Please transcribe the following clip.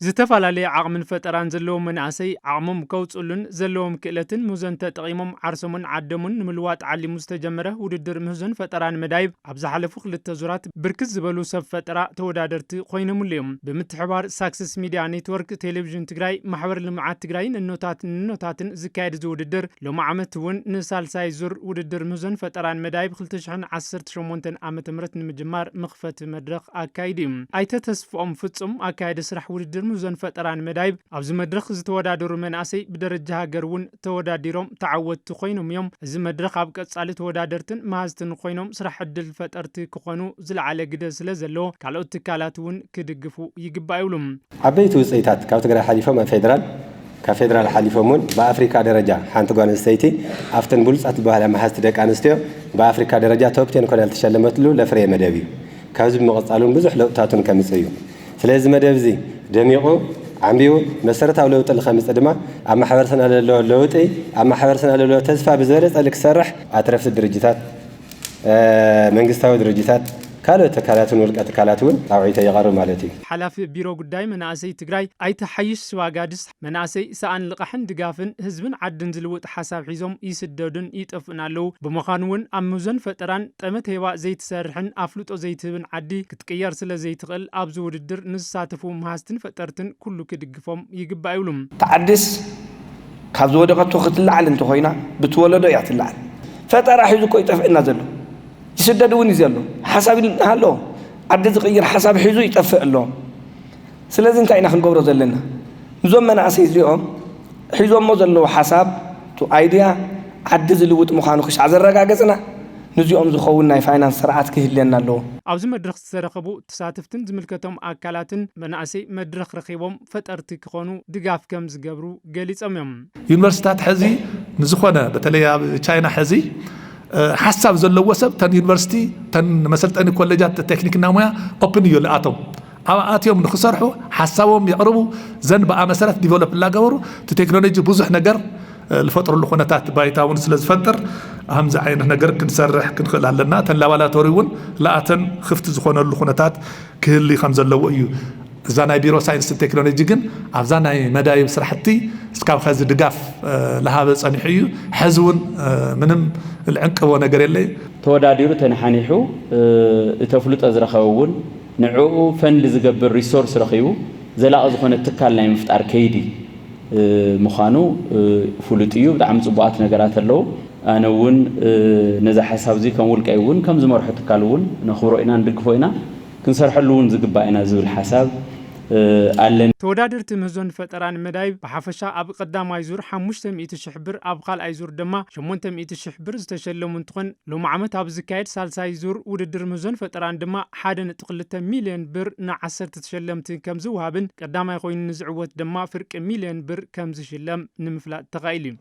ዝተፈላለየ ዓቕምን ፈጠራን ዘለዎም መናእሰይ ዓቕሞም ከውፅሉን ዘለዎም ክእለትን ምህዞን ተጠቒሞም ዓርሶምን ዓደሙን ንምልዋጥ ዓሊሙ ዝተጀመረ ውድድር ምህዞን ፈጠራን መዳይብ ኣብ ዝሓለፉ ክልተ ዙራት ብርክት ዝበሉ ሰብ ፈጠራ ተወዳደርቲ ኮይኖምሉ እዮም። ብምትሕባር ሳክሰስ ሚድያ ኔትወርክ፣ ቴሌቪዥን ትግራይ፣ ማሕበር ልምዓት ትግራይን እኖታት ንኖታትን ዝካየድ እዚ ውድድር ሎሚ ዓመት እውን ንሳልሳይ ዙር ውድድር ምህዞን ፈጠራን መዳይብ ክልተ ሽሕን ዓሰርተ ሸሞንተን ዓመተ ምህረት ንምጅማር መኽፈቲ መድረኽ ኣካይዱ እዩ። ኣይተ ተስፍኦም ፍጹም ኣካያዲ ስራሕ ውድድር ምህዞን ፈጠራን መዳይብ ኣብዚ መድረኽ ዝተወዳደሩ መናእሰይ ብደረጃ ሃገር እውን ተወዳዲሮም ተዓወትቲ ኮይኖም እዮም። እዚ መድረኽ ኣብ ቀጻሊ ተወዳደርትን መሃዝትን ኮይኖም ስራሕ ዕድል ፈጠርቲ ክኾኑ ዝለዓለ ግደ ስለ ዘለዎ ካልኦት ትካላት እውን ክድግፉ ይግባእ ይብሉ። ዓበይቲ ውፅኢታት ካብ ትግራይ ሓሊፎም ኣብ ፌዴራል፣ ካብ ፌዴራል ሓሊፎም እውን ብኣፍሪካ ደረጃ ሓንቲ ጓል ኣንስተይቲ ኣብተን ብሉፃት ዝበሃላ መሃዝቲ ደቂ ኣንስትዮ ብኣፍሪካ ደረጃ ቶፕ ቴን ኮይና ዝተሸለመትሉ ለፍሬ መደብ እዩ። ካብዚ ብምቕፃል እውን ብዙሕ ለውጥታት እውን ከምፅእ እዩ። ስለዚ እዚ መደብ እዚ ደሚቑ ዓምቢቡ መሰረታዊ ለውጢ ንከምፅእ ድማ ኣብ ማሕበረሰብና ለሎ ለውጢ፣ ኣብ ማሕበረሰብና ለሎ ተስፋ ብዝበለፀ ክሰርሕ ኣትረፍቲ ድርጅታት፣ መንግስታዊ ድርጅታት፣ ካልኦት ትካላትን ውልቀ ትካላት እውን ፃውዒቶ ይቐርብ ማለት እዩ። ሓላፊ ቢሮ ጉዳይ መናእሰይ ትግራይ ኣይተ ሓይሽ ሽዋጋድስ፣ መናእሰይ ሰኣን ልቓሕን ድጋፍን ህዝብን ዓድን ዝልውጥ ሓሳብ ሒዞም ይስደዱን ይጠፍኡን ኣለዉ። ብምዃኑ እውን ኣብ ምህዞን ፈጠራን ጠመተ ሄባ ዘይትሰርሕን ኣፍልጦ ዘይትህብን ዓዲ ክትቅየር ስለ ዘይትኽእል ኣብዚ ውድድር ንዝሳተፉ መሃዝትን ፈጠርትን ኩሉ ክድግፎም ይግባእ ይብሉ። ተዓድስ ካብ ዝወደቐቶ ክትለዓል እንተኾይና ብትወለዶ እያ ትለዓል። ፈጠራ ሒዙ እኮ ይጠፍእና ዘሎ። ይስደድ እውን እዩ ዘሎ። ሓሳብ ይልናሃሎ ዓዲ ዝቕይር ሓሳብ ሒዙ ይጠፍእ ኣሎ። ስለዚ እንታይ ኢና ክንገብሮ ዘለና? ንዞም መናእሰይ እዚኦም ሒዞሞ ዘለዉ ሓሳብ፣ ቱ ኣይድያ ዓዲ ዝልውጥ ምዃኑ ክሻዕ ዘረጋገጽና፣ ንዚኦም ዝኸውን ናይ ፋይናንስ ስርዓት ክህልየና ኣለዎ። ኣብዚ መድረኽ ዝተረኸቡ ተሳተፍትን ዝምልከቶም ኣካላትን መናእሰይ መድረኽ ረኺቦም ፈጠርቲ ክኾኑ ድጋፍ ከም ዝገብሩ ገሊጾም እዮም። ዩኒቨርሲታት ሕዚ ንዝኾነ በተለይ ኣብ ቻይና ሕዚ ሓሳብ ዘለዎ ሰብ ተን ዩኒቨርሲቲ ተን መሰልጠኒ ኮሌጃት ቴክኒክና ሙያ ኦፕን እዩ ልኣቶም ኣብ ኣትዮም ንክሰርሑ ሓሳቦም የቕርቡ። ዘን ብኣ መሰረት ዲቨሎፕ እናገበሩ እቲ ቴክኖሎጂ ብዙሕ ነገር ዝፈጥሩሉ ኩነታት ባይታ እውን ስለ ዝፈጥር፣ ከምዚ ዓይነት ነገር ክንሰርሕ ክንኽእል ኣለና። እተን ላባላቶሪ እውን ለኣተን ክፍቲ ዝኾነሉ ኩነታት ክህሊ ከም ዘለዎ እዩ። እዛ ናይ ቢሮ ሳይንስን ቴክኖሎጂ ግን ኣብዛ ናይ መዳይብ ስራሕቲ እስካብ ኸዚ ድጋፍ ለሃበ ጸኒሑ እዩ። ሕዚ እውን ምንም ልዕንቅቦ ነገር የለይ። ተወዳዲሩ ተነሓኒሑ እተፍልጦ ዝረኸበ እውን ንዕኡ ፈንድ ዝገብር ሪሶርስ ረኺቡ ዘላቒ ዝኾነ ትካል ናይ ምፍጣር ከይዲ ምዃኑ ፍሉጥ እዩ። ብጣዕሚ ጽቡቓት ነገራት ኣለዉ። ኣነ እውን ነዚ ሓሳብ እዚ ከም ውልቀይ እውን ከም ዝመርሖ ትካል እውን ነኽብሮ ኢና ንድግፎ ኢና ክንሰርሐሉ እውን ዝግባእ ኢና ዝብል ሓሳብ ኣለኒ። ተወዳደርቲ ምህዞን ፈጠራን መዳይብ ብሓፈሻ ኣብ ቀዳማይ ዙር ሓሙሽተ ሚእቲ ሽሕ ብር ኣብ ካልኣይ ዙር ድማ ሸሞንተ ሚእቲ ሽሕ ብር ዝተሸለሙ እንትኾን ሎም ዓመት ኣብ ዝካየድ ሳልሳይ ዙር ውድድር ምህዞን ፈጠራን ድማ ሓደ ነጥቢ ክልተ ሚልዮን ብር ንዓሰርተ ተሸለምቲ ከም ዝወሃብን ቀዳማይ ኮይኑ ንዝዕወት ድማ ፍርቂ ሚልዮን ብር ከም ዝሽለም ንምፍላጥ ተኻኢሉ እዩ።